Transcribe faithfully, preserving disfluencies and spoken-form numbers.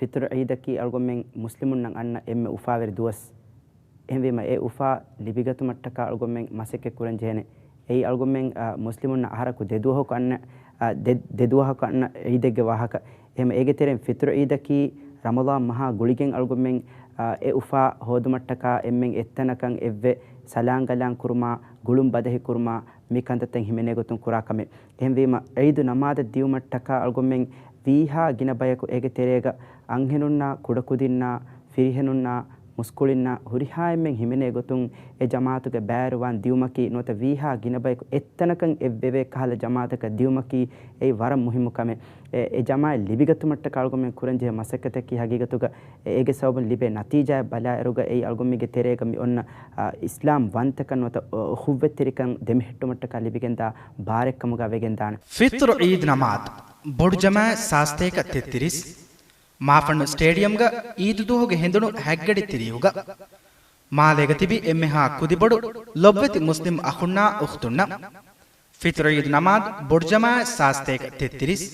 ފިޠުރު ޢީދަކީ އަޅުގަނޑުމެން މުސްލިމުންނަށް އަންނަ އެންމެ އުފާވެރި ދުވަސް. އެހެންވީމަ، އެ އުފާ ލިބިގަތުމަށްޓަކާ އަޅުގަނޑުމެން މަސައްކަތް ކުރަން ޖެހޭނެ. އެއީ އަޅުގަނޑުމެން، އާ، މުސްލިމުންނަށް އަހަރަކު ދެ ދުވަހަކު އަންނަ، އާ، ދެ، ދެ ދުވަހަކު އަންނަ ޢީދެއްގެ ވާހަކަ. އެހެން އޭގެ ތެރެއިން ފިޠުރު ޢީދަކީ ރަމަޟާން މަހާ ގުޅިގެން އަޅުގަނޑުމެން، އާ، އެ އުފާ ހޯދުމަށްޓަކާ އެންމެން އެއްތަނަކަށް އެއްވެ ސަލާންގަލާން ކުރުމާ، ގުޅުން ބަދަހި ކުރުމާ، މި ކަންތައްތައް ހިމެނޭ ގޮތުން ކުރާ ކަމެއް. އެހެންވީމަ، ޢީދު ނަމާދަށް ދިޔުމަށްޓަކާ އަޅުގަނޑުމެން ވީހާ ގިނަ ބަޔަކު އޭގެ ތެރޭގަ އަންހެނުންނާ، ކުޑަކުދިންނާ، ފިރިހެނުންނާ، މުސްކުޅިންނާ، ހުރިހާ އެންމެން ހިމެނޭ ގޮތުން އެ ޖަމާޢަތުގެ ބައިވެރިވާން ދިޔުމަކީ ނުވަތަ ވީހާ ގިނަ ބަޔަކު އެއްތަނަކަށް އެއްވެވޭ ކަހަލަ ޖަމާޢަތަކަށް ދިޔުމަކީ އެއީ ވަރަށް މުހިއްމު ކަމެއް. އެ، އެ ޖަމާޢަތް ލިބިގަތުމަށްޓަކާ އަޅުގަނޑުމެން ކުރަންޖެހޭ މަސައްކަތަކީ ހަގީގަތުގަ އެ، އޭގެ ސަބަބުން ލިބޭ ނަތީޖާއެއް ބަލާއިރުގަ އެއީ އަޅުގަނޑުމެންގެ ތެރޭގަ މި އޮންނަ، އާ، އިސްލާމް ވަންތަކަން ނުވަތަ، އު، އުޚުއްވަތްތެރިކަން ދެމެހެއްޓުމަށްޓަކާ ލިބިގެންދާ ބާރެއްކަމުގަ ވެގެންދާނެ. ފިޠުރު ޢީދު ނަމާދު، ބޮޑު ޖަމާޢަތް ސާސްތޭކަ ތެއްތިރީސް، މާފަންނު ސްޓޭޑިއަމްގަ އީދު ދުވަހުގެ ހެނދުނު ހަތްގަޑި ތިރީހުގަ މާލޭގަ ތިބި އެންމެހާ ކުދިބޮޑު ލޮބުވެތި މުސްލިމް އަޚުންނާ އުޚްތުންނަށް ފިޠުރު ޢީދު ނަމާދު، ބޮޑު ޖަމާޢަތް ސާސްތޭކަ ތެއްތިރީސް.